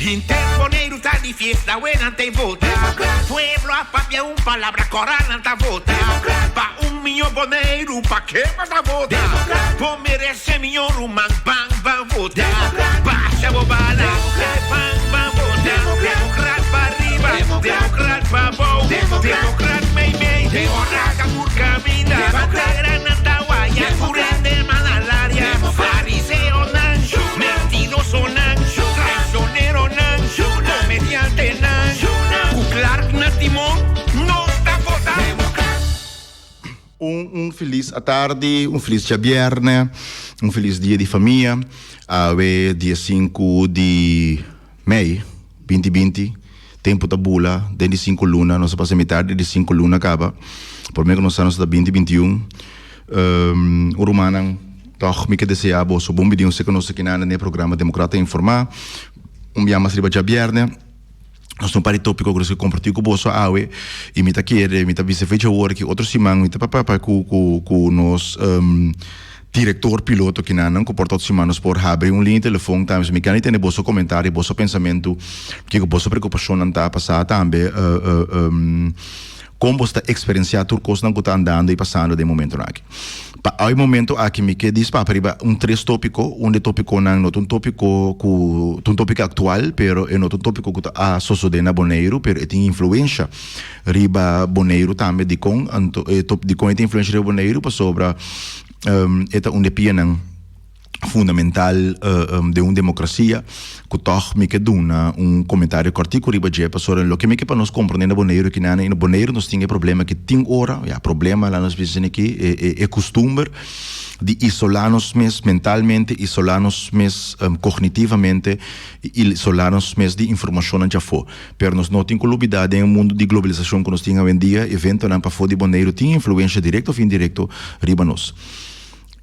Henter Boneiru ta di fiesta awe nan ta vota. Pueblo a papia un palabra kora nan ta vota. Pa un miño Boneiru pa ke bo ta vota? Bo merese miño ruman ban ban vota. Basha bo bala ban ban vota. Demokrat pa riba demokrat pa bou demokrat mei mei ora ka tur kaminda. Bandera nan ta waya tur hende malalaria. Fariseonan, mentirosonan, traicioneronan, comediantenan, cu Clark na timon, nos ta vota Democrat. Un un felis atardi, un felis djabierne, un felis dia di famia. Awe dia sinku di mei binti binti, tempu ta bula, den di sinku luna, nos a pasa mitar di di sinku luna kaba. Prome ku nos sa nos ta binti bintiun. Un rumannan, tòg mi ke deseá boso bon bini ose ku nos aki nan den e programa Demokrata Informá. Un bia mas riba djabièrnè, nos tin un par di tópiko ku nos ke kompartí ku boso awe i mi ta kere, mi ta bisa fecha awor ki otro siman mi ta papia ku ku ku nos direktor piloto kinan ku por ta otro siman nos por habri un liña di telefòn tambe. Mi ke tende boso komentario, boso pensamentu, kiko boso preokupashonnan ta pasá tambe. Kon bo sta eksperensiá tur kosnan ku ta andando i pasando den momentonan aki? Pa awe momento aki mi ke dis papia riba un tres tópiko. Un di e tópikonan no ta un tópiko ku ta un tópiko aktual, pero e no ta un tópiko ku ta a sosodé na Boneiru, pero e tin influensha riba Boneiru tambe. Dikon? Anto e dikon e tin influensha riba Boneiru? Pasobra e ta un di e pianan fundamental den un demokrasia ku tòg mi ke duna un komentario kòrtiku riba dje pasobra loke mi ke pa nos komprondé na Boneiru kinan i na Boneiru nos tin e problema ki tin ora ya problema laat nos bisa esaki e kustumber di isolá nos mes mentalmente isolá nos mes kognitivamente i isolá nos mes di informashonnan djafó pero nos no tin ku lubidá den e mundu di globalisashon ku nos tin awendia eventonan pafó di Boneiru tin influensha direkto òf indirekto riba nos.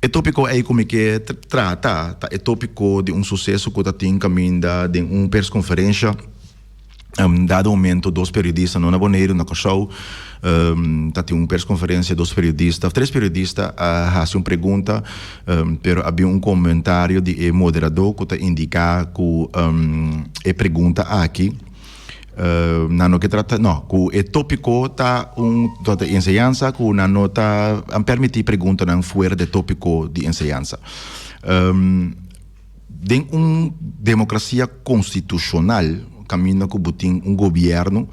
E tópiko ei ku mi ke trata ta e tópiko di un suseso ku ta tin kaminda den un perskonferensha. Dado momento dos periodista, no na Boneiru, na Kòrsou, ta tin un perskonferensia, dos periodista, òf tres periodista a hasi un pregunta, pero a bin un komentario di e moderadó ku ta indiká ku e pregunta aki, Nan no ke trata, no, ku e tópiko ta un ta di enseñansa ku nan no ta permití preguntanan fuera di e tópiko di enseñansa. Den un demokrasia konstitushonal kaminda ku bo tin un gobièrnu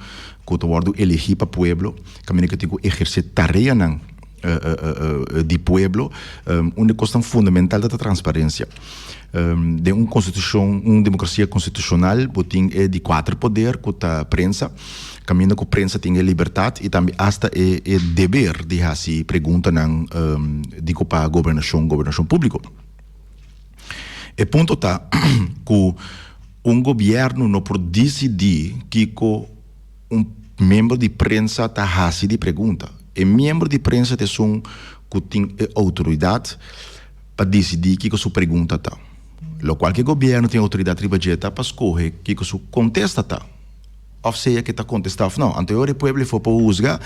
ku ta wòrdu elegí pa pueblo, kaminda ku tin ku ehersé tareanan di pueblo, un di e kosnan fundamental ta transparensia. Den un konstitushon, un demokrasia konstitushonal bo tin e di kuater poder ku ta prensa, kaminda ku prensa tin e libertat i tambe asta e e deber di hasi preguntanan di ku pa gobernashon, gobernashon públiko. E punto ta ku un gobièrnu no por disidí kiko un miembro di prensa ta hasi di pregunta. E miembro di prensa ta esun ku tin e outoridat pa disidí kiko su pregunta ta. Lokual ku e gobièrnu tin outoridat riba dje ta pa skohe kiko su kontesta ta. Òf sea ku e ta kontestá òf nò. Anto e ora e pueblo e for por husga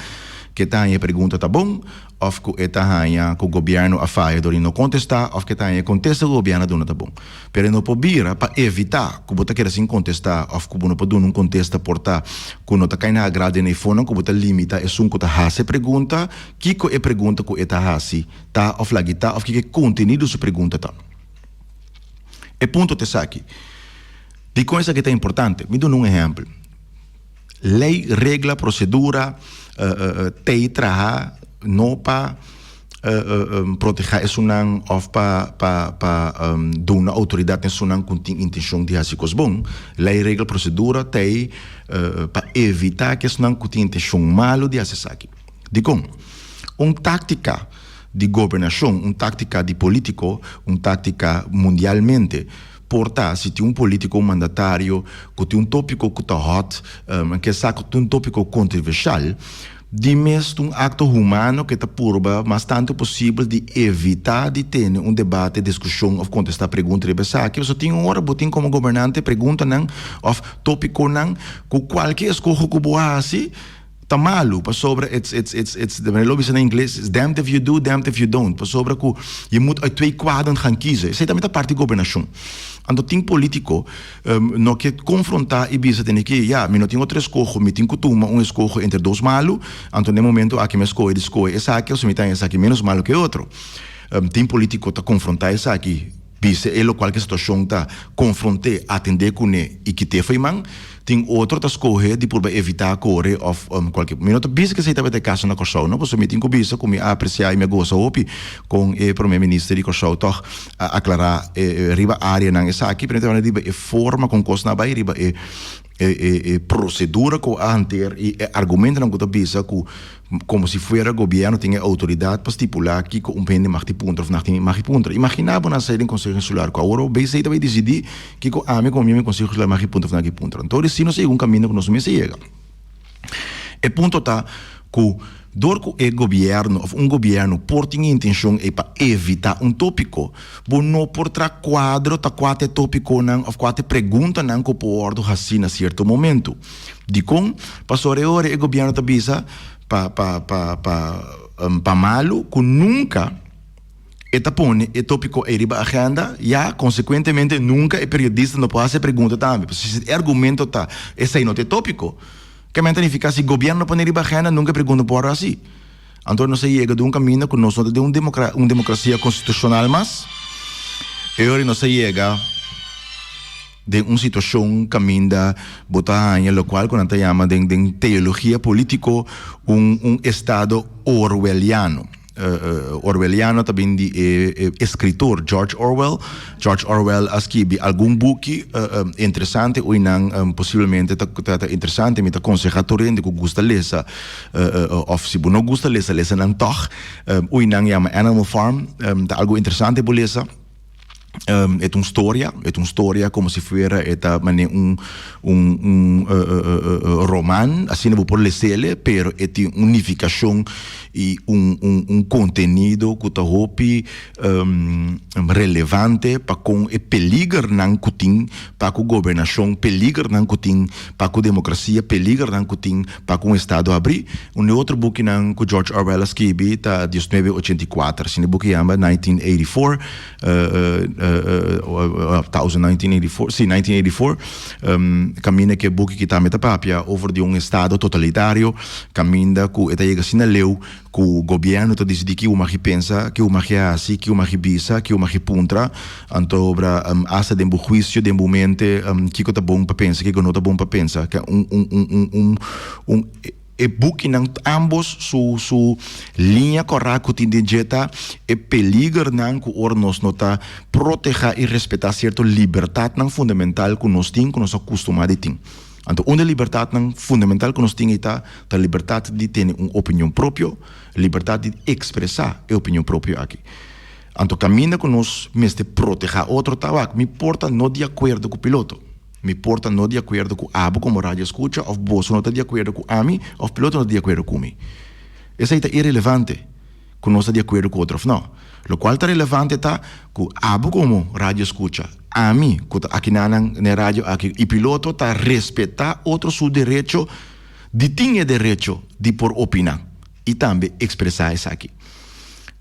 ku e ta haña e pregunta ta bon òf ku e ta haña ku gobièrnu a faya dor di no kontestá òf ku e ta haña e kontesta ku gobièrnu a duna ta bon. Pero e no por bira pa evitá ku bo ta keda sin kontestá òf ku bo no por duna un kontesta por ta ku no ta kai na agrado den e fonan ku bo ta limitá esun ku ta hasi e pregunta kiko e pregunta ku e ta hasi ta òf lag'i ta òf kiko e kontenido su pregunta ta. E punto ta esaki. Dikon esaki ta importante? Mi duna un ehèmpel. Lei, regla, prosedura tei traha no pa protegá esunnan òf pa pa pa duna outoridat na esunnan ku tin intenshon di hasi kos bon. Lei, regla, prosedura tei pa evitá ku esunnan ku tin intenshon malu di hasi esaki. Dikon? Un táktika di gobernashon, un táktika di polítiko, un táktika mundialmente por ta si tin un polítiko, un mandatario ku tin un tópiko ku ta hòt, ke sa ku tin un tópiko kontroversial, di mes ta un akto humano ke ta purba mas tantu posibel di evitá di tene un debate, diskushon òf kontestá pregunta riba esaki. Pasobra tin un ora bo tin komo gobernante preguntanan òf tópikonan ku kualke eskoho ku bo hasi. Ta malu pasobra it's it's it's it's de manera lo bisa na ingles it's damned if you do damned if you don't pasobra ku je moet uit twee kwaden gaan kiezen. Esei tambe ta parti gobernashon. Anto tin politiko no ke konfronta i bisa tene ke ya mi no tin otro eskoho mi tin ku tuma un eskoho entre dos malu anto na e momento aki mi a skohe di skohe esaki pasobra mi ta haña esaki menos malu ke e otro. Tin politiko ta konfronta esaki. Bisa e lokual ku e situashon ta konfront'é, atendé kuné i kit'é fo'i man. Tin otro ta skohe di purba evitá kore òf kualke. Mi no ta bisa ku esei tabata e kaso na Kòrsou no, pasobra mi tin ku bisa ku mi a apresiá i mi a gosa hopi kon e promé minister di Kòrsou tòg a aklará riba áreanan esaki, pero mi ta wak riba e forma kon kosnan a bai, riba e e prosedura ku a hanteer i e argumentonan ku ta bisa ku komo si fuera gobièrnu tin e outoridat pa stipulá kiko un hende mag di puntra òf mag di puntra. Imaginá bo nan sai den Konseho Insular ku awor BC ta bai disidí kiko ami komo miembro di Konseho Insular mag di puntra òf mag di puntra. Anto si nos a yega un kaminda ku nos no mester yega. E punto ta ku dor ku e gobièrnu òf un gobièrnu por tin e intenshon ei pa evitá un tópiko, bo no por traha kuadro ta kua ta e tópikonan òf kua ta e preguntanan ku por wòrdu hasí na sierto momentu. Dikon? Pasobra e ora e gobièrnu ta bisa pa pa pa pa pa malu ku nunka e ta pone e tópiko ei riba agenda, ya konsekuentemente nunka e periodista no por hasi e pregunta tambe. Pasobra si e argumento ta esei no ta e tópiko, Ke men ta nifiká si gobièrnu no pone riba agenda nunka e pregunta por wòrdu hasi. Anto nos a yega den un kaminda ku nos no ta den un demokra un demokrasia konstitushonal mas. E ora nos a yega den un situashon kaminda bo ta haña lokual ku nan ta yama den den teologia polítiko un un estado orwelliano. Orwelliano ta bin di e eskritor George Orwell. George Orwell a skibi algun buki interesante, ui nan posiblemente ta ta interesante. Mi ta konsehá tur hende ku gusta lesa òf si bo no gusta lesa, lesa nan tòg. Ui nan yama Animal Farm, ta algu interesante bo lesa. E ta un storia, e ta un storia como si fuera e ta mane un un un roman, asina bo por lesele, pero e tin un nificacion y un un un contenido cu ta hopi relevante pa con e peligernan cu tin pa cu gobernacion, peligernan cu tin pa cu democracia, peligernan cu tin pa cu un estado habri. Un di otro bukinan cu George Orwell a skibi ta diesnuebe ochenta i kuater, asina e buki yama, nineteen eighty four, thousand nineteen eighty four, si, nineteen eighty four, caminda cu e buki aki tambe ta papia over di un estado totalitario, caminda cu e ta yega asina leu Ku gobièrnu ta disidí ki bo magi pensa, ki bo magi hasi, ki bo magi bisa, ki bo magi puntra. Anto obra asta den bo huisio, den bo mente, kiko ta bon pa pensa, kiko no ta bon pa pensa. Ke un un un un un un e bukinan ambos su su liña kòrá ku tin den dje ta e peligernan ku ora nos no ta protehá i respetá sierto libertatnan fundamental ku nos tin, ku nos a kustumá di tin. Anto un di e libertatnan fundamental ku nos tin ei ta, ta libertat di tene un opinion propio, libertat di ekspresá e opinion propio aki. Anto kaminda ku nos mester protehá otro ta, wak, mi por ta no di akuerdo ku piloto, mi por ta no di akuerdo ku abo komo radio skucha òf boso no ta di akuerdo ku ami òf piloto no ta di akuerdo ku mi. Esei ta irelevante. Ku nos ta di akuerdo ku otro òf nò. Lokual ta relevante ta ku abo komo radio skucha, ami ku ta akinanan na e radio aki i piloto ta respetá otro su derecho di tin e derecho di por opiná i tambe ekspresá esaki.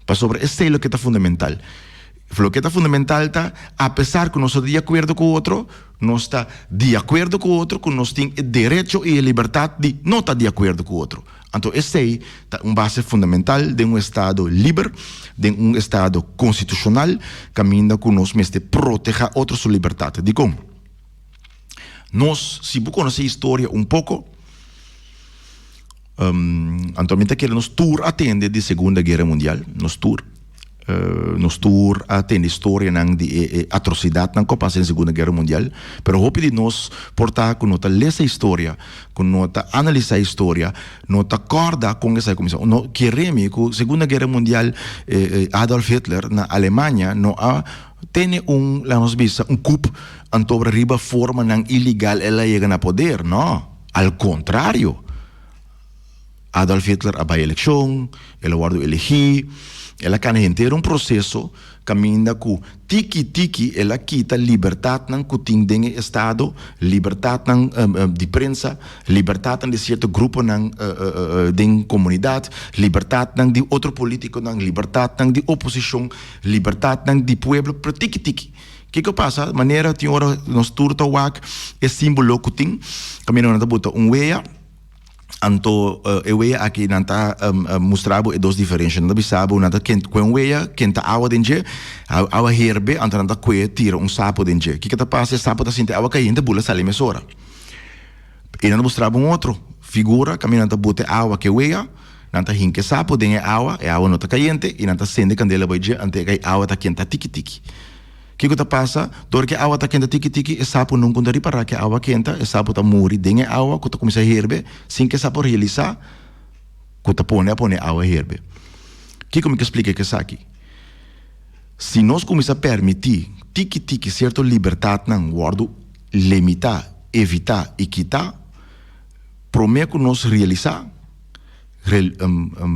Pasobra esei loke ta fundamental. Loke ta fundamental ta apesar ku nos no ta di akuerdo ku otro, nos ta di akuerdo ku otro ku nos tin e derecho i e libertat di no ta di akuerdo ku otro. Anto esei ta un base fundamental den un estado liber, den un estado konstitushonal, kaminda ku nos mester protehá otro su libertat. Dikon? Nos, si bo konosé historia un poko, anto mi ta kere nos tur a tende di Segunda Guera Mundial, nos tur. Nos tur a tende storianan di e atrosidatnan ku a pasa den Segunda Guera Mundial, pero hopi di nos por ta ku no ta lesa historia, ku no ta analisá historia, no ta kòrda kon esaki kuminsá. No kere mi ku Segunda Guera Mundial Adolf Hitler na Alemania no a tene un, laga nos bisa, un coup anto riba formanan ilegal el a yega na poder, no, al kontrario. Adolf Hitler a bai elekshon, el a wòrdu elegí, El a kana henter un proseso kaminda ku tiki tiki el a kita libertatnan ku tin den e estado, libertatnan di prensa, libertatnan di sierto gruponan den komunidat, libertatnan di otro politikonan, libertatnan di oposishon, libertatnan di pueblo, pero tiki tiki. Kiko pasa? Manera tin ora nos tur ta wak e simbolo ku tin, kaminda nan ta buta un wea. Anto e wea aki nan ta mustra bo e dos diferensha. Nan ta bisa bo nan ta kue un wea kenta awa den dje, awa herbe, anto nan ta kue tira un sapo den dje. Kiko ta pasa? E sapo ta sinti awa kayente bula sali mesora. I nan ta mustra bo un otro figura kaminda nan ta bota e awa ku e wea, nan ta hinka e sapo den e awa, e awa no ta kayente i nan ta sende kandela bai dje anto e awa ta kenta tiki tiki. Kiko ta pasa? Dor ku e awa ta kenta tiki tiki, e sapu nunka no ta ripará ku e awa kenta, e sapu ta muri den e awa ku ta kuminsá herbe sin ku e sapu realisá ku ta pone a pone e awa herbe. Kiko mi ke splika ku esaki? Si nos kuminsá permití tiki tiki sierto libertatnan wòrdu limitá, evitá i kitá, promé ku nos realisá,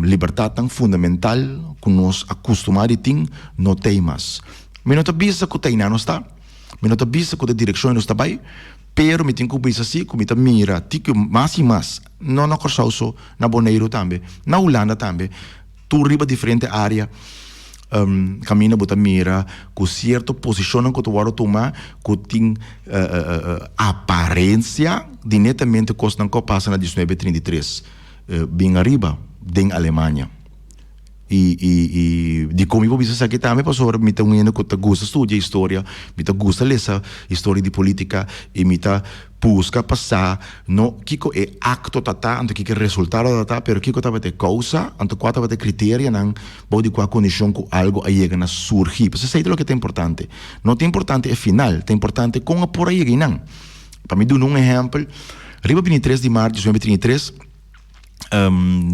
Libertatnan fundamental ku nos a kustumá di tin no t'ei mas. Mi no ta bisa ku t'einan nos ta, mi no ta bisa ku ta direkshon ei nos ta bai, pero mi tin ku bisa si ku mi ta mira tiki mas i mas, no na Kòrsou so, na Boneiru tambe, na Hulanda tambe, tur riba diferente área kaminda bo ta mira ku sierto posishonnan ku ta wòrdu tumá ku tin aparensia di netamente kosnan ku a pasa na diesnuebe trinta i tres bin ariba den Alemania. I i i dikon mi por bisa esaki tambe pasobra mi ta un hende ku ta gusta studia historia, mi ta gusta lesa historia di politika i mi ta Buska pa sa no kiko e akto ta ta, anto kiko e resultado ta ta, pero kiko tabata e kousa, anto kua tabata e kriterianan bou di kua kondishon ku algu a yega na surgi. Pasobra esei ta loke ta importante. No ta importante e final, ta importante kon a por a yega einan. Pa mi duna un ehèmpel, riba bintitres di mart diesnuebe trinta i tres,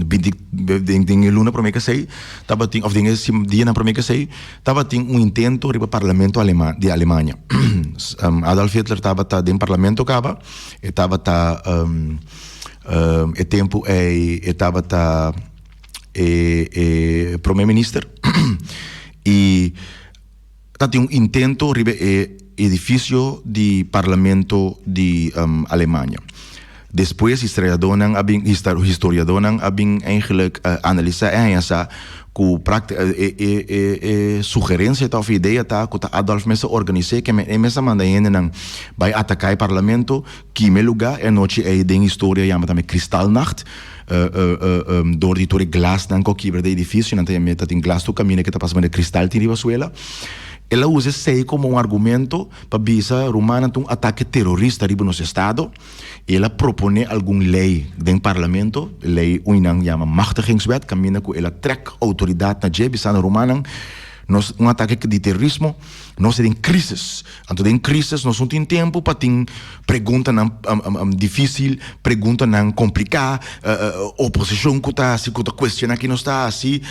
binti den den e luna prome kesei tabatin of den e dianan prome kesei tabatin un intento riba parlamento alema di Alemania. Adolf Hitler tabata den parlamento kaba e tabata e tempu ei e tabata e e prome minister i Ta tin un intento riba e edifisio di parlamento di Alemania. Despues historiadónan a bin historiadónan a bin eigenlijk analisá e haña sa ku e e e sugerensia ta òf idea ta ku ta Adolf mes a organis'é ke e mes a manda hendenan bai ataká e parlamento kima e lugá e anochi ei den historia yama tambe Kristallnacht dor di tur e glasnan ku a kibra den edifisio nan ta yama ta tin glas tur kaminda ke ta pasa manera kristal tin riba suela. El a usa esei komo un argumento pa bisa rumannan ta un atake terorista riba nos estado i el a proponé algun lei den parlamento, lei uinan yama machtigingswet kaminda ku el a trèk outoridat na dje bisando rumannan nos un atake di terorismo nos ta den krisis. Anto den crisis nos no tin tempu pa tin preguntanan dificil, preguntanan complica, oposicion cu ta haci, cu ta cuestiona ki nos ta haci.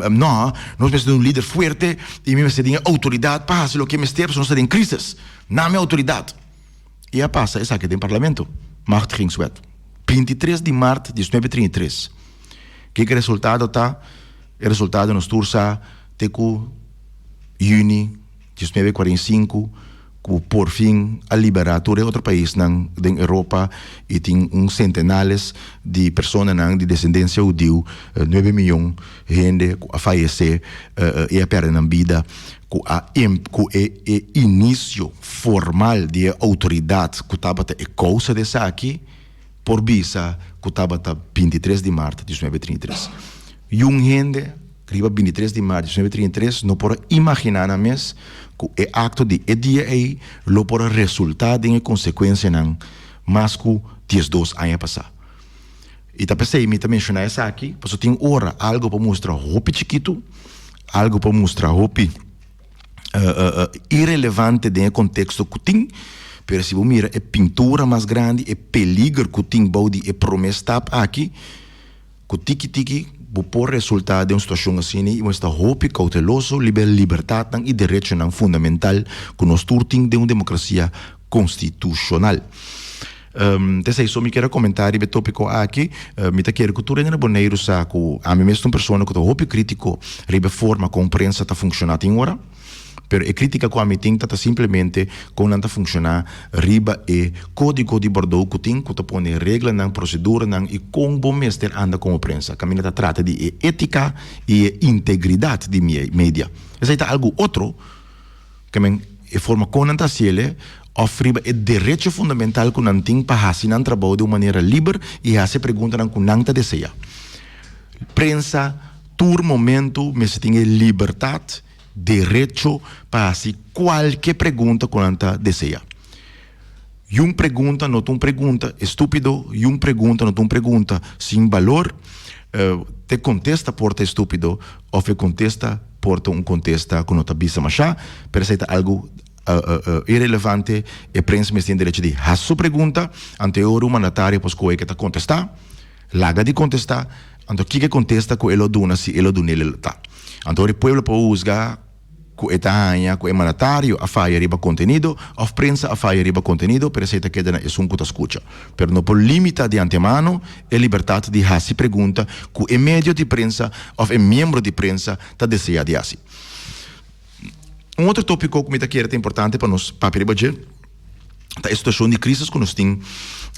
No, nos mester un lider fuerte y mi mester tin e autoridad pa haci loke mester pasobra nos ta den crisis. Nami autoridad. Y a pasa esaki den parlamento, machtigingswet. 23 di maart 1933. Kiko e resultado ta? E resultado nos tur sa te cu juni. 1945, ku porfin a liberá tur e otro paisnan den Europa i tin un sentenales di personanan di desendensia hudiu, nuebe miyon hende ku a fayesé i a pèrdè nan bida, ku a ku e e inisio formal di e outoridat ku tabata e kousa di esaki por bisa ku tabata 23 di mart 1933. Yun hende. Riba 23 di mart 1933 no por a imaginá nan mes ku e akto di e dia ei lo por a resultá den e konsekuensianan mas ku 12 aña pasá. I ta p'esei mi ta menshoná esaki, pasobra tin ora algu por mustra hopi chikitu, algu por mustra hopi irelevante den e konteksto ku tin, pero si bo mira e pintura mas grandi, e peliger ku tin bou di e promé stap aki, Ku tiki tiki bo por resultá den un situashon asina i mester ta hopi kouteloso riba e libertatnan i derechonan fundamental ku nos tur tin den un demokrasia konstitushonal. T'esei so mi kier a komentá riba e tópiko aki. Mi ta kere ku tur hende na Boneiru sa ku ami mes ta un persona ku ta hopi krítiko riba e forma kon prensa ta funshoná tin ora. Pero e krítika ku ami tin ta ta simplemente kon nan ta funshoná riba e kódigo di Bordeaux ku tin ku ta pone reglanan, proseduranan i kon bo mester anda komo prensa. Kaminda ta trata di e étika i e integridat di media. Esei ta algu otro. Ke men e forma kon nan ta hasiel òf riba e derecho fundamental ku nan tin pa hasi nan trabou di un manera liber i hasi e preguntanan ku nan ta deseá. Prensa tur momentu mester tin e libertat, derecho pa hasi kualke pregunta ku nan ta deseá. Yun pregunta no ta un pregunta estúpido, yun pregunta no ta un pregunta sin balor. Te kontesta por ta estúpido òf e kontesta por ta un kontesta ku no ta bisa mashá, pero esei ta algu irelevante. E prens mes tin derecho di hasi su pregunta, anto e ora un mandatario por skohe ke ta kontestá, laga di kontestá, anto kiko e kontesta ku e lo duna si e lo dun'el e lo ta. Anto ora e pueblo por husga. Ku e ta haña ku e mandatario a faya riba kontenido òf prensa a faya riba kontenido, pero esei ta keda na esun ku ta skucha. Pero no por limita di antemano e libertat di hasi pregunta ku e medio di prensa òf e miembro di prensa ta deseá di hasi. Un otro tópiko ku mi ta kere ta importante pa nos papia riba dje ta e situashon di krisis ku nos tin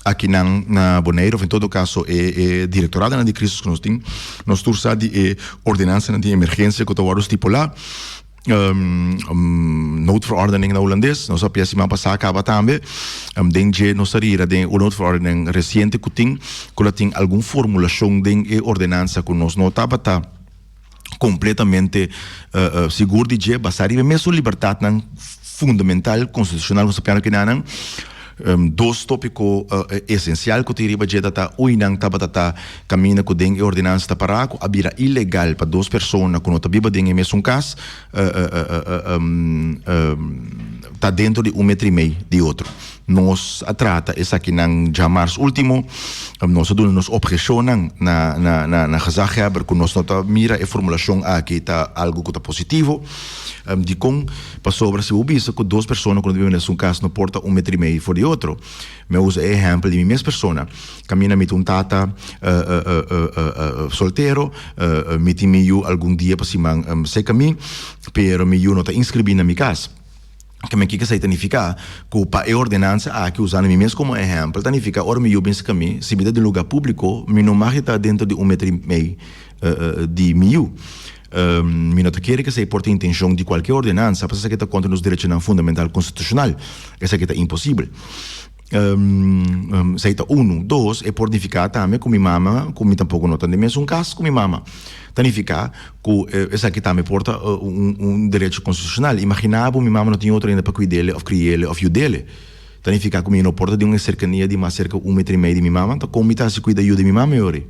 akinan na Boneiru òf en todo kaso e e direktoradonan di krisis ku nos tin. Nos tur sa di e ordenansanan di emergensia ku ta wòrdu stipulá, noodverordening na hulandes. Nos a papia siman pasá kaba tambe. Den dje nos ta rira den e noodverordening resiente ku tin ku lo tin algun formulashon den e ordenansa ku nos no tabata completamente sigur di dje basá riba e mesun libertadnan fundamental constitucional ku nos ta piano kinanan. Dos tópiko esensial ku tin riba dje ta ta ui nan tabata ta kaminda ku den e ordenansa ta pará ku a bira ilegal pa dos persona ku no ta biba den e mesun kas ta dentro di un metro i mei di otro. Nos a trata esakinan djamars ultimo. Nos a duna nos obheshonnan na na na na gezaghebber ku nos no ta mira e formulashon aki ta algu ku ta positivo. Dikon? Pasobra si bo bisa ku dos persona ku no ta biba na esun kas no por ta un meter i mei for di otro. Mi a usa e ehèmpel di mi mes persona. Kaminda mi ta un tata soltero, mi tin mi yu algun dia pa siman seka mi, pero mi yu no ta inskribí na mi kas. Keme kiko esei ta nifiká? Ku pa e ordenansa aki, usando mi mes komo ehèmpel, ta nifiká ora mi yu bin serka mi, si mi ta den lugá públiko, mi no mag di ta dentro di un meter i mei di mi yu. Mi no ta kere ku esei por ta intenshon di kualke ordenansa, pasobra esaki ta kontra nos derechonan fundamental konstitushonal. Esaki ta imposibel. Esei ta unu. Dos, e por nifiká tambe ku mi mama, ku mi tampoko no ta den mesun kas ku mi mama. Ta nifiká ku esaki tambe por ta un derecho konstitushonal. Imaginá bo mi mama no tin otro hende pa kuid'ele òf kri'ele òf yud'ele. Ta nifiká ku mi no por ta den un serkania di mas serka un meter i mei di mi mama. Ta kon mi ta hasi kuida yuda mi mama e ora ei?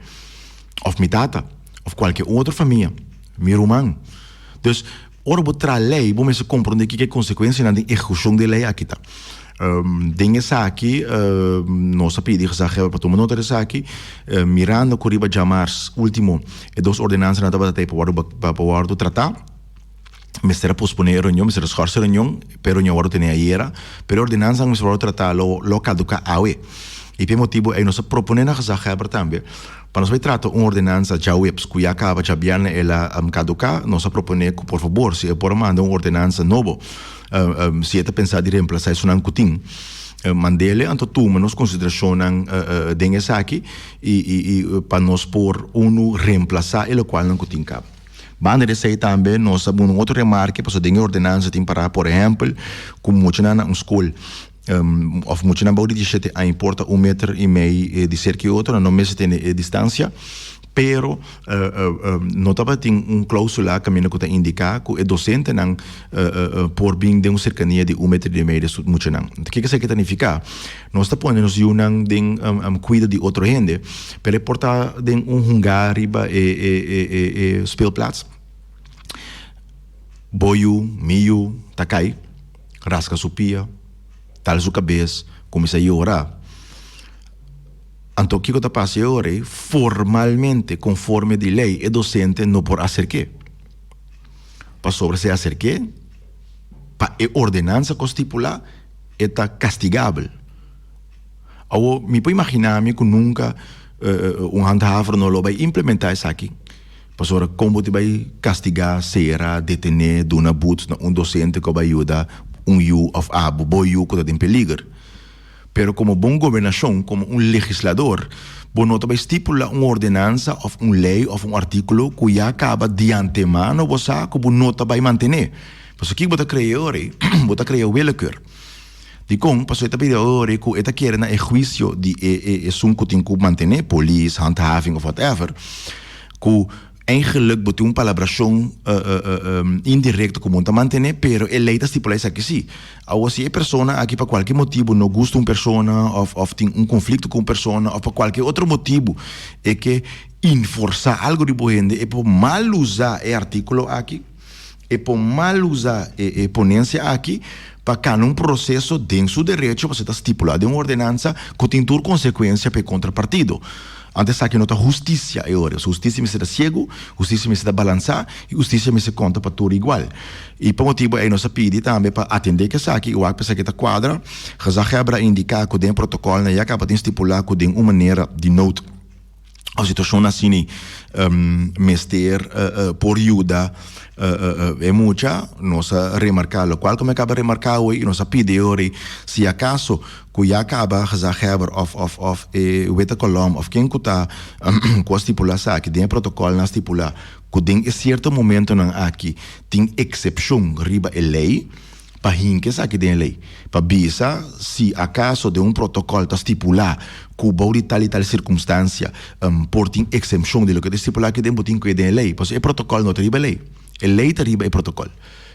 Òf mi tata, òf kualke otro famia, mi ruman. Dus, Ora bo traha lei, bo mester komprondé kiko e konsekuensianan den ehekushon di e lei aki ta. Den esaki, nos a pidi gezaghebber pa tuma nota di esaki, mirando ku riba djamars último e dos ordenansanan tabata tei pa wòrdu pa wòrdu tratá, mester a posponé e reunion, mester a skòrs e reunion, pa e reunion wòrdu tene ayera, pero e ordenansanan ku mester wòrdu tratá lo lo kaduká awe. I pa e motibu ei nos a proponé na gezaghebber tambe Pa nos bai trata un ordenansa djaweps ku ya kaba djabièrnè el a kaduká, nos a proponé ku por fabor si e por a manda un ordenansa nobo, si e ta pensá di remplasá esunnan ku tin, mand'ele anto tuma nos konsiderashonnan den esaki i pa nos por unu remplasá e lokualnan ku tin kaba. Banda di esei tambe nos a buna un otro remarke pasobra den e ordenansa tin pará por ehèmpel ku muchanan na un skol Of muchanan bou di diesshete aña por ta un meter i mei di serka e otro, nan no mester tene e distansia, pero no tabatin un klausula kaminda ku ta indiká ku e dosentenan por bin den un serkania di un meter i mei di su muchanan. Kiko esaki ta nifiká? Nos ta pone nos yunan den kuido di otro hende, pero e por ta den un hungá riba e speelplaats. Bo yu, mi yu ta kai. Raska su pia, tal su kabes, kuminsá yora. Anto kiko ta pasa e ora ei? Formalmente, konforme di lei, e dosente no por aserk'é. Pasobra si e aserk'é, pa e ordenansa ku a stipulá, e ta kastigabel. Awor mi por imaginá mi ku nunka un handhaver no lo bai implementá esaki. Pasobra kon bo ta bai kastigá, sera, detené, duna but na un dosente ku a bai yuda un yu òf abo, bo yu ku ta den peliger? Pero komo bon gobernashon, komo un legislador, bo no ta bai stipulá un ordenansa òf un lei òf un artíkulo ku ya kaba di antemano bo sa ku bo no ta bai mantené. Pasobra kiko bo ta krea ora ei? Bo ta krea willekeur. Dikon? Pasobra e ta bira ora ei ku e ta kere na e huisio di e e esun ku tin ku mantené, polis, handhaving òf whatever, ku Eigenlijk bo tin un palabrashon indirecto ku bo ta mantené, pero e lei ta stipulá esaki sí. Awor si e persona aki pa kualke motibu no gusta un persona òf òf tin un konflikto ku un persona òf pa kualke otro motibu e ke inforsá algu di bo hende, e por mal usa e artíkulo aki. E por mal usa e ponensia aki pa kana un proseso den su derecho pasobra ta stipulá den un ordenansa ku tin tur konsekuensia pa e kontrapartido. Anto esaki no ta hustisia e ora. Hustisia mester ta siegu, hustisia mester ta balansá i hustisia mester konta pa tur igual. I pa motibu ei nos a pidi tambe pa atendé ku esaki i wak pa esaki ta kuadra. Gezaghebber a indiká ku den e protokòlnan ya kaba tin stipulá ku den un manera di nood. Of situacion asini mester por yuda e mucha, nos a remarca locual cu mi a caba remarca awe y nos a pidi ori si acaso cu ya caba gezaghebber of of of e weta kolom of ken cu ta cu a stipula esaki den e protocol nan a stipula cu den e cierto momentonan aki tin excepcion riba e ley. Pa hinka esaki den e lei. Pa bisa si akaso den un protokòl ta stipulá ku bou di tal i tal sirkumstansia por tin eksemshon di loke ta stipulá aki den, bo tin ku e den e lei. Pasobra e protokòl no ta riba e lei. E lei ta riba e protokòl.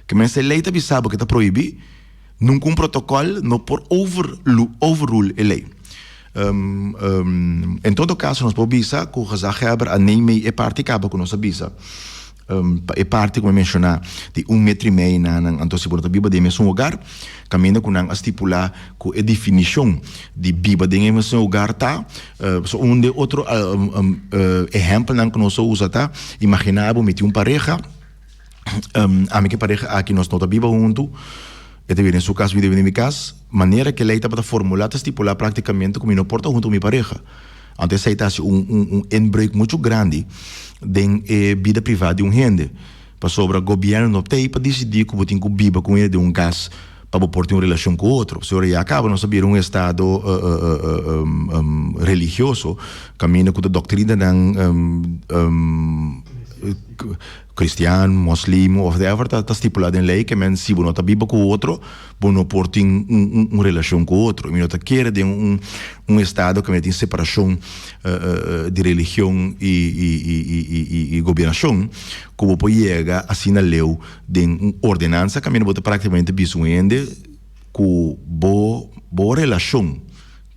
Ke men si e lei ta bisa bo ke ta prohibí, nunka un protokòl no por overrule e lei. En todo kaso nos por bisa ku gezaghebber a neem mee e parti kaba ku nos a bisa. Pa e parti ku mi a menshoná di un metro i mei na nan, anto si bo no ta biba den e mesun hogar, kaminda ku nan a stipulá ku e definishon di biba den e mesun hogar ta, so un den otro ehèmpelnan ku nos a usa ta, imaginá bo mi tin un pareha, ami ku e pareha aki nos no ta biba huntu, e ta biba den su kas, mi ta biba den mi kas, manera ku e lei tabata formulá ta stipulá praktikamente ku mi no por ta huntu ku mi pareha. Anto esei ta hasi un un inbreuk muchu grandi den e bida privá di un hende. Pasobra gobièrnu no ta ei pa disidí ku bo tin ku biba ku un hende den un kas pa bo por tin un relashon ku otro. Pasobra ya kaba nos a bira un estado religioso kaminda ku ta doktrinanan kristian, moslim of whatever ta stipulá den lei ke men si bo no ta biba ku otro bo no por tin un relashon ku otro. Mi no ta kere den un un estado kaminda tin separashon di religion i gobernashon ku bo por yega asina leu den un ordenansa kaminda bo ta praktikamente bisa un hende ku bo bo relashon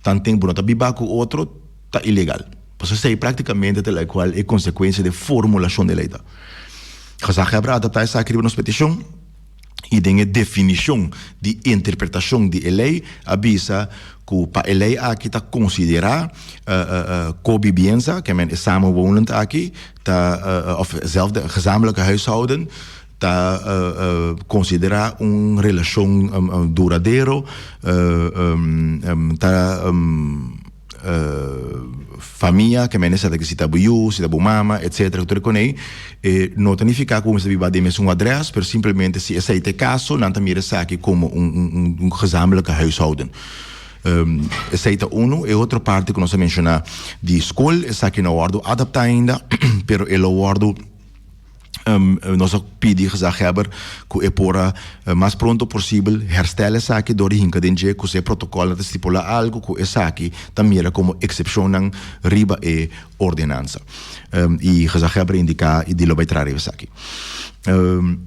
tanten bo no ta biba ku otro ta ilegal. Pasobra esei praktikamente ta lokual e konsekuensia di formulashon di lei ta. Gezaghebber a adaptá esaki riba nos petishon. i den e definishon di interpretashon di e lei a bisa ku pa e lei aki ta konsiderá kobibiensa, ke men e samenwonend aki ta òf zelfde gezamenlijke huishouden ta konsiderá un relashon duradero ta. Famia, ke mende sa ta ke si ta bo yu, si ta bo mama, etcetera, tur e konei, e no ta nifiká ku bo mester biba den mesun adrès, pero simplemente si esei ta e kaso, nan ta mira esaki komo un un gezamenlijke huishouden. Esei ta unu. E otro parti ku nos a menshoná di skol, esaki no a wòrdu adaptá ainda, pero e lo wòrdu. Nos a pidi gezaghebber ku e por a mas pronto posibel herstel esaki dor di hinka den dje ku si e protokòlnan ta stipulá algu ku esaki ta mira komo eksepshonnan riba e ordenansa. I gezaghebber a indiká i di lo bai traha riba esaki.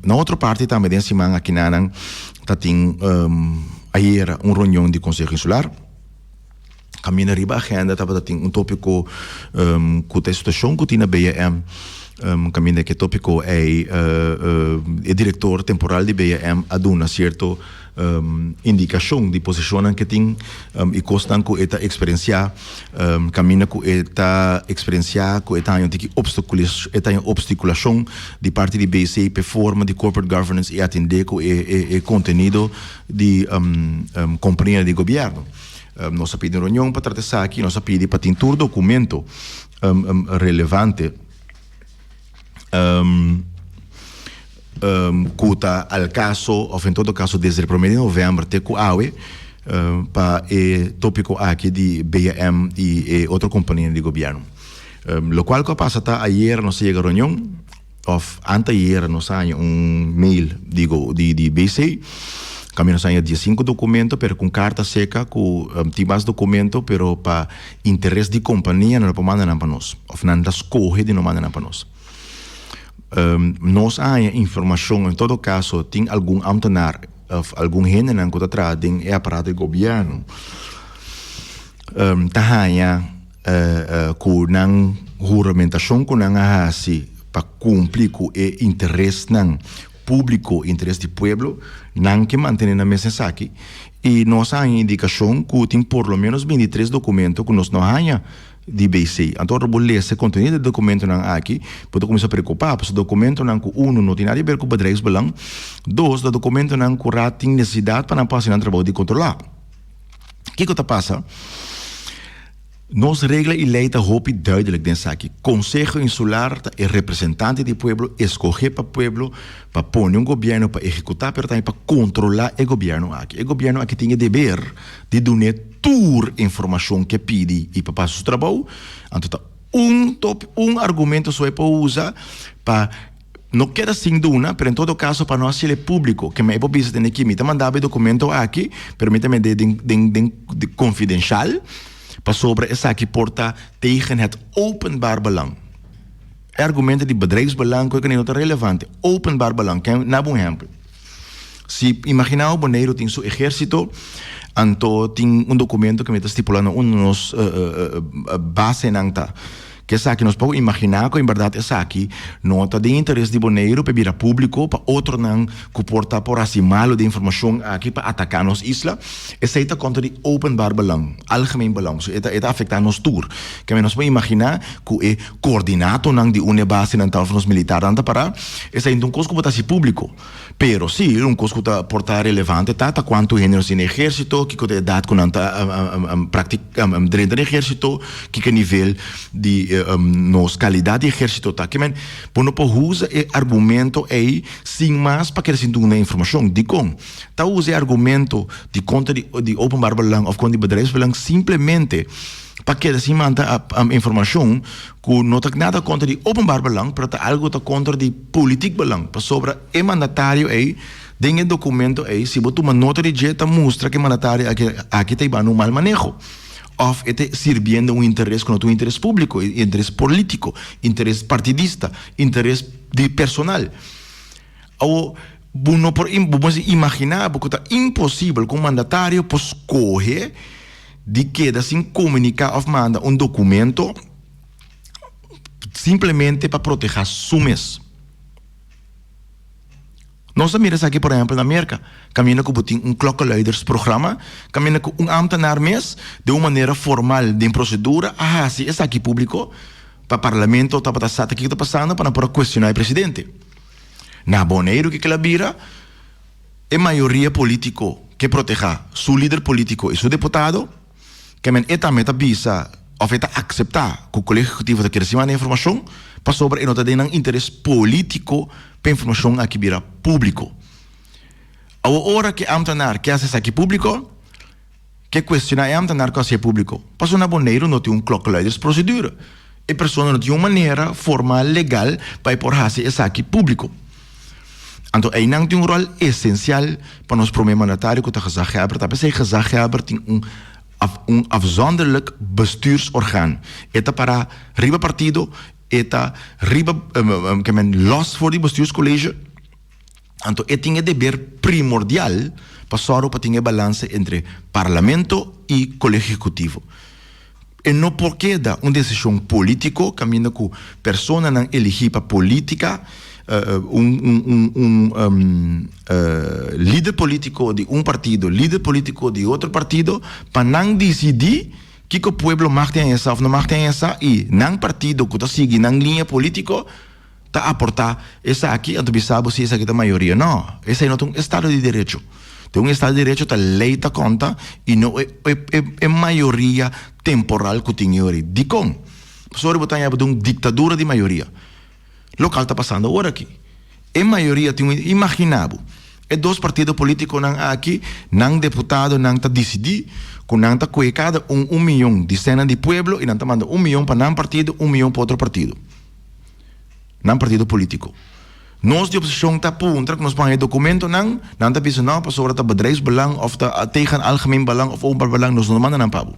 Na otro parti tambe den siman akinanan ta tin ayera un reunion di Konseho Insular. Kaminda riba agenda tabata tin un topiko ku ta e situashon ku tin na BM. Kaminda ku e topiko ei e direktor temporal di BM a duna sierto indikashon di posishonnan ku e tin i kosnan ku e ta eksperensiá. Kaminda ku e ta eksperensiá ku e ta haña un tiki e ta haña opstikulashon di parti di BC p'e forma di corporate governance i atendé ku e kontenido di kompania di gobièrnu. Nos a pidi un reunion pa trata esaki, nos a pidi pa tin tur documento relevante cu ta al caso of en todo caso desde prome di november te cu awe pa e topico aki di BM y e otro compania di gobierno. Locual cu a pasa ta ayer nos a yega reunion. Of anteayer nos a haña un mail di di di BC kaminda nos a haña diesinku dokumento pero ku un karta seka ku tin mas dokumento pero pa interes di kompania nan no por manda nan pa nos of nan ta skohe di no manda nan pa nos. Nos a haña informashon en todo kaso tin algun ambtenaar of algun hendenan ku ta traha den e aparato di gobièrnu ta haña Ku nan huramentashon ku nan a hasi pa kumpli ku e interesnan públiko, interes di pueblo, nan ke mantené nan mes esaki. I nos a haña indikashon ku tin por lo ménos bintitres dokumento ku nos no haña di BC. Anto ora bo lesa e kontenido di e dokumentonan aki, bo ta kuminsá preokupá, pasobra dokumentonan ku unu no tin nada di ber ku bedrijfsbelang, dos ta dokumentonan ku Raad tin nesesidat pa nan por hasi nan trabou di kontrolá. Kiko ta pasa? Nos regla i lei ta hopi duidelijk den esaki. Konseho Insular ta e representante di pueblo, eskohé pa pueblo pa pone un gobièrnu pa ehekutá pero tambe pa kontrolá e gobièrnu aki. E gobièrnu aki tin e deber di dun'é tur informashon ke pidi i pa pasa su trabou. Anto ta un top un argumento so e por usa pa No keda sin duna, pero en todo caso pa no haciel e publico, ke mi e por bisa tene ki mi ta manda bo e documento aki, pero mi ta mende den den den confidencial, pasobra esaki por ta tegen het openbaar belang. E argumento di bedrijfsbelang cu e no ta relevante. Openbaar belang, ken na bo un ehempel. Si imagina bo Boneiru tin su ehercito, anto tin un documento cu mi ta stipula na unda nos basenan ta. Ku esaki nos por imaginá ku en bèrdat esaki no ta den interes di Boneiru pa e bira públiko pa otronan ku por ta por hasi malu den informashon aki pa ataká nos isla. Esei ta kontra di openbaar belang, algemeen belang. So e ta e ta afektá nos tur. Keme nos por imaginá ku e koordinatonan di unda e basenan ta òf nos militarnan ta pará, esei no ta un kos ku bo ta hasi públiko. Pero si, un kos ku ta por ta relevante ta ta kuantu hende nos tin den ehérsito, kiko ta edat ku nan ta drenta den ehérsito, kiko e nivel di nos kalidat di ehérsito ta. Ke men, bo no por usa e argumento ei sin mas pa kere sinti un informashon. Dikon? Ta usa e argumento di kontra di openbaar belang òf kontra di bedrijfsbelang simplemente pa keda sin manda informashon ku no ta nada kontra di openbaar belang, pero ta algu ta kontra di politiek belang, pasobra e mandatario ei den e documento ei si bo tuma nota di dje ta mustra ku e mandatario aki aki ta hibando un mal maneho òf e ta sirbiendo un interes ku no ta un interes públiko, interes polítiko, interes partidista, interes di personal. Awo bo no por bo mester imaginá bo ku ta imposibel ku un mandatario por skohe di keda sin komuniká òf manda un documento simplemente pa proteha su mes. Nos a mira esaki por ehempel na Merka, kaminda ku bo tin un klokkenluidersprogramma, kaminda ku un ambtenaar mes den un manera formal den prosedura a hasi esaki públiko pa parlamento tabata sa ta kiko ta pasando pa nan por a kuestioná e presidente. Na Boneiru kiko el a bira? E mayoria polítiko ke protehá su lider polítiko i su deputado. Ke men e tambe ta bisa òf e ta akseptá ku Kolegio Ehekutivo ta kere si manda informashon pasobra e no ta den nan interes polítiko pa e informashon aki bira públiko. Awor ora ku e ámtenar ke hasi esaki públiko, ke kuestioná e ámtenar ku hasié públiko. Pasobra na Boneiru no tin un klokkenluidersprocedure. E persona no tin un manera formal legal pa e por hasi esaki públiko. Anto einan tin un ròl esensial pa nos promé mandatario ku ta gezaghebber. Ta p'esei gezaghebber tin un un afzonderlijk bestuursorgaan. E ta pará riba partido, e ta riba ke men lòs for di bestuurscollege. Anto e tin e deber primordial pa sòru pa tin e balanse entre parlamento i kolegio ehekutivo. E no por keda un desishon polítiko kaminda ku personanan eligí pa polítika, un un un lider polítiko di un partido, lider polítiko di otro partido, pa nan disidí kiko pueblo mag tin esa òf no mag tin esa i nan partido ku ta sigui nan liña polítiko. ta aportá esaki anto bisa bo si esaki ta mayoria. No, esei no ta un estado di derecho. Den un estado di derecho ta lei ta konta i no e e mayoria temporal ku tin e ora ei. Dikon? Pasobra bo ta haña bo den un diktadura di mayoria. Lokal ta pasando ora aki. E mayoria tin un imagina bo, e dos partido politiconan aki, nan deputadonan ta dicidi cu nan ta coge cada un un miyon di cenan di pueblo y nan ta manda un miyon pa nan partido, un miyon pa otro partido. Nan partido politico. Nos di oposicion ta puntra cu nos por haña e documentonan, nan ta bisa no pasobra ta bedrijfsbelang of ta tegen algemeen belang of openbaar belang nos no ta manda nan pa bo.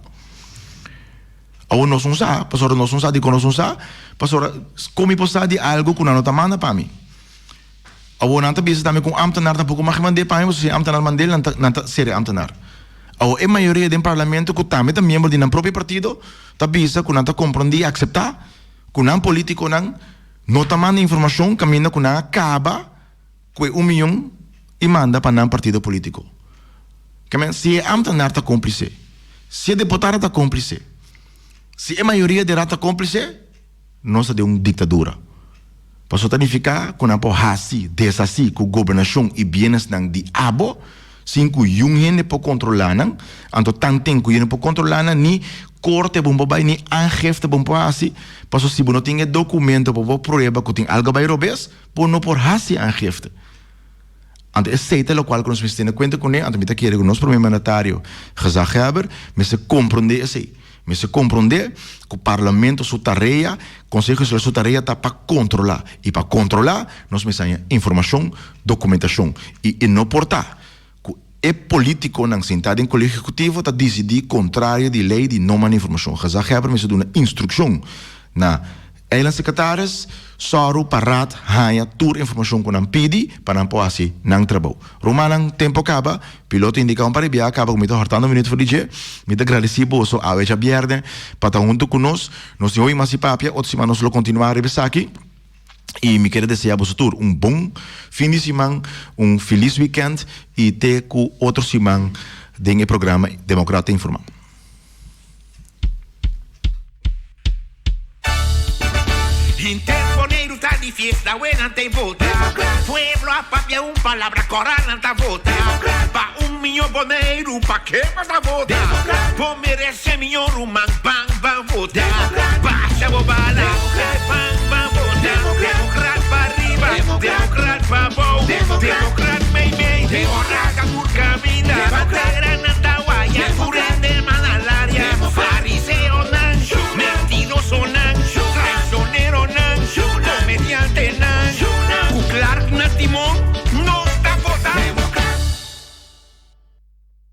Awor nos no sa, pasobra nos no sa dikon nos no sa, pasobra kon mi por sa di algu ku nan no ta manda pa mi? Awor nan ta bisa tambe ku un ámtenar tampoko mag mand'é pa mi, pasobra si e ámtenar mand'é nan ta nan ta sera e ámtenar. Awor e mayoria den parlamento ku tambe ta miembro di nan propio partido ta bisa ku nan ta komprondé i akseptá ku nan polítikonan no ta manda informashon kaminda ku nan a kaba ku e un miyon i manda pa nan partido politico. Ke men, si e ambtenaar ta cómplice, si e deputado ta cómplice, si e mayoria di raad ta cómplice, nos ta den un dictadura. Pasobra ta nifica cu nan por haci, deshaci cu gobernacion i bienesnan di abo sin cu yun hende por controla nan, anto tanten cu yun por controla nan ni corte bo por bay ni aangifte bo por haci, pasobra si bo no tin e documento pa bo prueba cu tin algo a bay robes, Bo no por hasi aangifte. Anto esei ta lokual ku nos mester tene kuenta kuné, anto mi ta kere ku nos prome mandatario, gezaghebber, mester komprondé esei. Mester komprondé ku parlamento su tarea, Konseho Insular su tarea ta pa kontrolá. I pa kontrolá nos mester haña informashon, dokumentashon. I e no por ta ku e polítikonan sintá den Kolegio Ehekutivo ta disidí kontrario di lei di no manda informashon. Gezaghebber mester duna instrukshon na Eilandsecretaris, sòru pa Raad haña tur informashon ku nan pidi pa nan por hasi nan trabou. Rumannan, tempu a kaba, piloto indiká un par di biaha kaba ku mi ta hòrtando minuut for di dje. Mi ta gradisí boso awe djabièrnè pa ta huntu ku nos. Nos tin hopi mas di papia, otro siman nos lo kontinuá riba esaki. I mi kere deseá boso tur un bon fin di siman, un felis wikènt i te ku otro siman den e programa Democrata Informá. Henter Boneiru ta di fiesta, awe nan ta e vota. Pueblo a papia un palabra, kora nan ta vota. Pa un miño Boneiru, pa ke bo ta vota? Bo merese miño ruman, ban ban vota. Basha bo bala, ban.